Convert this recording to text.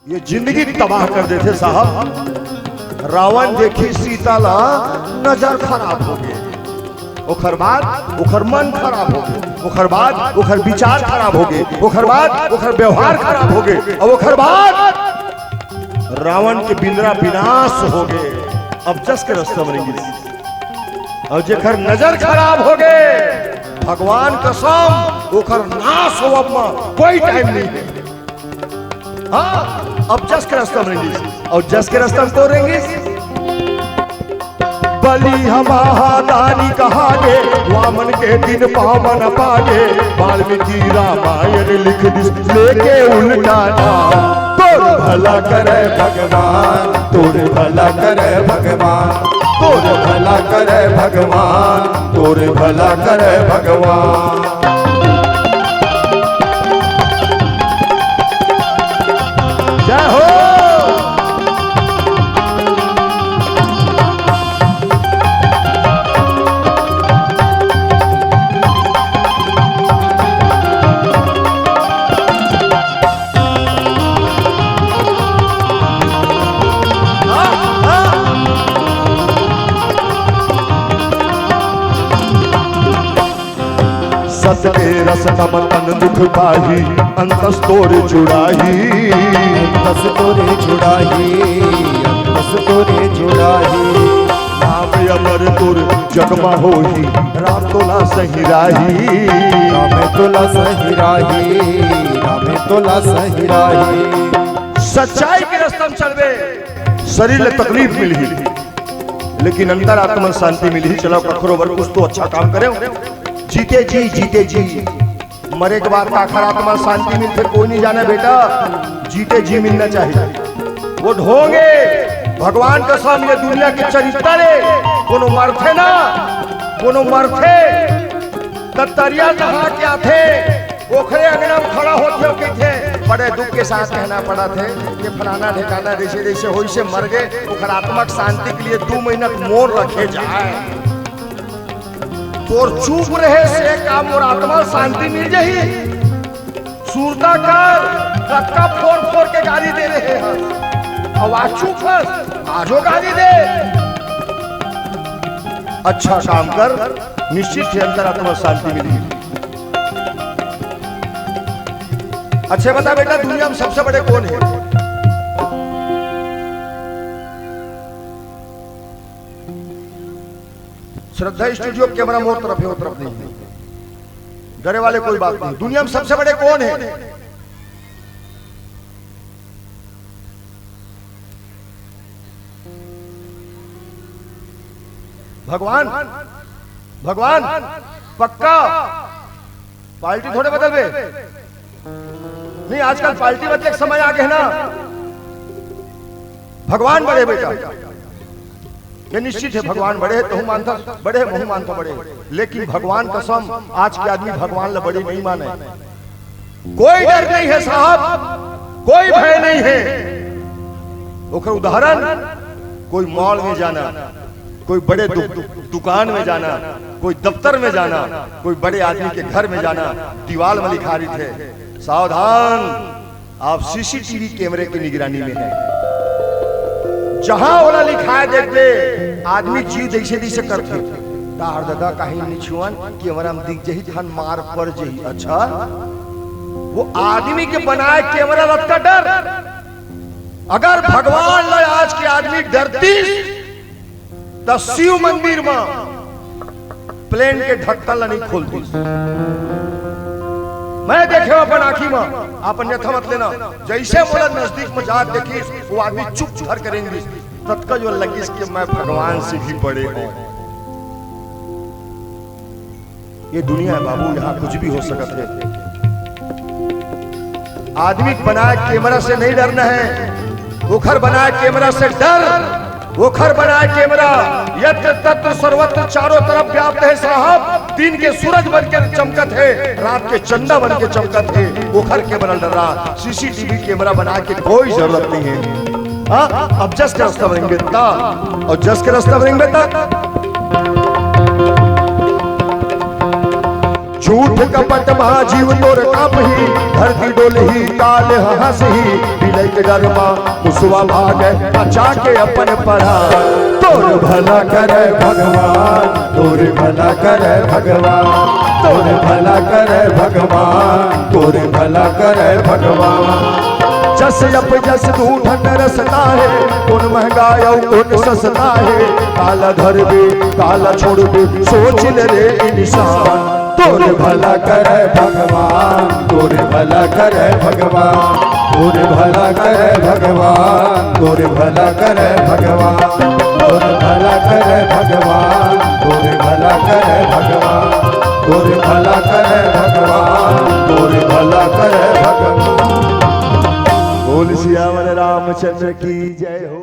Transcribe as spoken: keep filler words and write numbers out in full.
ये जिंदगी तबाह कर देथे साहब। रावण देखी सीता ला, नजर खराब हो गे। ओखर बाद ओखर मन खराब हो गे, ओखर बाद ओखर विचार खराब हो गे, ओखर बाद ओखर व्यवहार खराब हो गे, अउ ओखर बाद रावण के बिंदरा विनाश हो गे। अब जस के रस्ता म रेंगिस। अउ जेखर नजर खराब हो गे, भगवान कसम, ओखर नाश होवब म कोई टाइम नहीं है। हाँ, अब जस के रस्ता म रेंगिस, अउ जस के रस्ता म तो रेंगिस। बलि ह महादानी कहागे, वामन के दिन पावन पागे, वाल्मीकि रामायण लिख दिस लेके उल्टा नाम। तोर भला करे भगवान, तोर भला करे भगवान, तोर भला करे भगवान, तोर भला करे भगवान। जय हो। सत के रस तम तन दुख पाही, अंतस तोर जुड़ाही। अंतस तोरे जुड़ाही, अंतस तोरे जुड़ाही। नाम अमर तोर जग म होही, राम तोला सही राही। राम तोला सही राही, राम तोला सही राही। सच्चाई के रस्ता म चलबे, शरीर ले तकलीफ मिलही, लेकिन अंतरात्मा शांति मिलही। चलो, कखरो बर कुछ तो अच्छा काम करे। जीते जी, जीते जी, मरे के बाद काखर आत्मा शांति मिलथे, कोई नहीं जाने बेटा, जीते जी मिलना चाहिए। वो ढोंगे, भगवान कसम, ये दुनिया के चरित्र हे। कोनो मरथे ना, कोनो मरथे त तरिया नहा के आथे, ओखरे अंगना म खड़ा होथे अउ कहिथे, बड़े दुख के साथ कहना पड़त हे कि फलाना ढेकाना जैसे जैसे होइसे मर गे, ओखर आत्मा के शांति के लिए दू महीना मौन रखे जाए। तोर चुप रहे से का मोर आत्मा शांति मिल जाही? सुरता कर, कतका फोर फोर के गारी दे रहे हस, अउ आज चुप हस, आजो गारी दे। अच्छा काम कर, निश्चित ही अंतरात्मा शांति मिलही। अच्छा बता बेटा, दुनिया म सबसे बड़े कोन हे? श्रद्धा स्टूडियो कैमरा मोर तरफ हे, वो तरफ नहीं हे। डरे वाले कोई बात नहीं। दुनिया म सबसे बड़े कोन हे? भगवान, भगवान, पक्का। पार्टी थोड़े बदलबे। नहीं, आजकल पार्टी बदले के समय आ गे ना। भगवान बड़े बेटा, ये निश्चित हे, भगवान बड़े हे, तहूँ मानथस बड़े हे, महूँ मानथँव बड़े हे। लेकिन भगवान कसम, आज के आदमी भगवान ला बड़े नहीं माने। कोई डर नहीं हे साहब, कोई भय नहीं हे। ओकर उदाहरण, कोई मॉल में जाना, कोई बड़े दु-, दुकान में जाना, कोई दफ्तर में जाना, कोई बड़े आदमी के घर में जाना, दीवाल में लिखा रहिथे, "सावधान, आप सीसीटीवी कैमरे की निगरानी में हैं।" जहां ओला लिखाय देखबे, आदमी जीव जैसे तैसे करथे, "तार ददा, कहीं नहीं छुअन, कैमरा में दिख जही, तहन मार पड़ जही।" अच्छा, वो आदमी के बनाए कैमरा रखता डर। अगर भगवान ला आज के आदमी डरतीस, त शिव मंदिर म प्लेन के ढक्कन ला नहीं खोलतीस। मैं देखे अपन आँखी म, आप अन्यथा मत लेना। जैसे मोला नजदीक म जात देखिस, वो आदमी चुप धर के रेंग दिस। ततका जो लगिस कि मैं भगवान से भी बड़े हँव। ये दुनिया हे बाबू, यहाँ कुछ भी हो सकत हे। आदमी के बनाए कैमरा से नहीं डरना हे, ओखर बनाए कैमरा से डर, ओखर बनाए कैमरा यत्र तत्र सर्वत्र चारों तरफ व्याप्त हे साहब। दिन के सूरज बन के चमकत हे, रात के चंदा बन के चमकत हे, ओखर कैमरा डरा, सीसीटीवी कैमरा बनाए के कोई जरूरत नहीं हे। हाँ, अब जस के रस्ता बनेंगे ता, अउ जस के रस्ता बनेंगे ता। झूठ कपट मा जीव तोर कांपही, धरती डोलही काल हंसही, बिलई के डर मा मुसवा भागे बचा के अपन परान। तोर भला करे भगवान, तोर भला करे भगवान, तोर भला करे भगवान, तोर भला करे भगवान। जस अप जस दू ठन रसता हे, कोन महंगा अउ कोन सस्ता हे, काला धरबे काला छोड़बे सोच ले रे इंसान। तोर भला करे भगवान, तोर भला करे भगवान, तोर भला करे भगवान, तोर भला करे भगवान, तोर भला करे भगवान, तोर भला करे भगवान, तोर भला करे भगवान, तोर भला करे भगवान। बोल सियावर रामचंद्र की जय हो।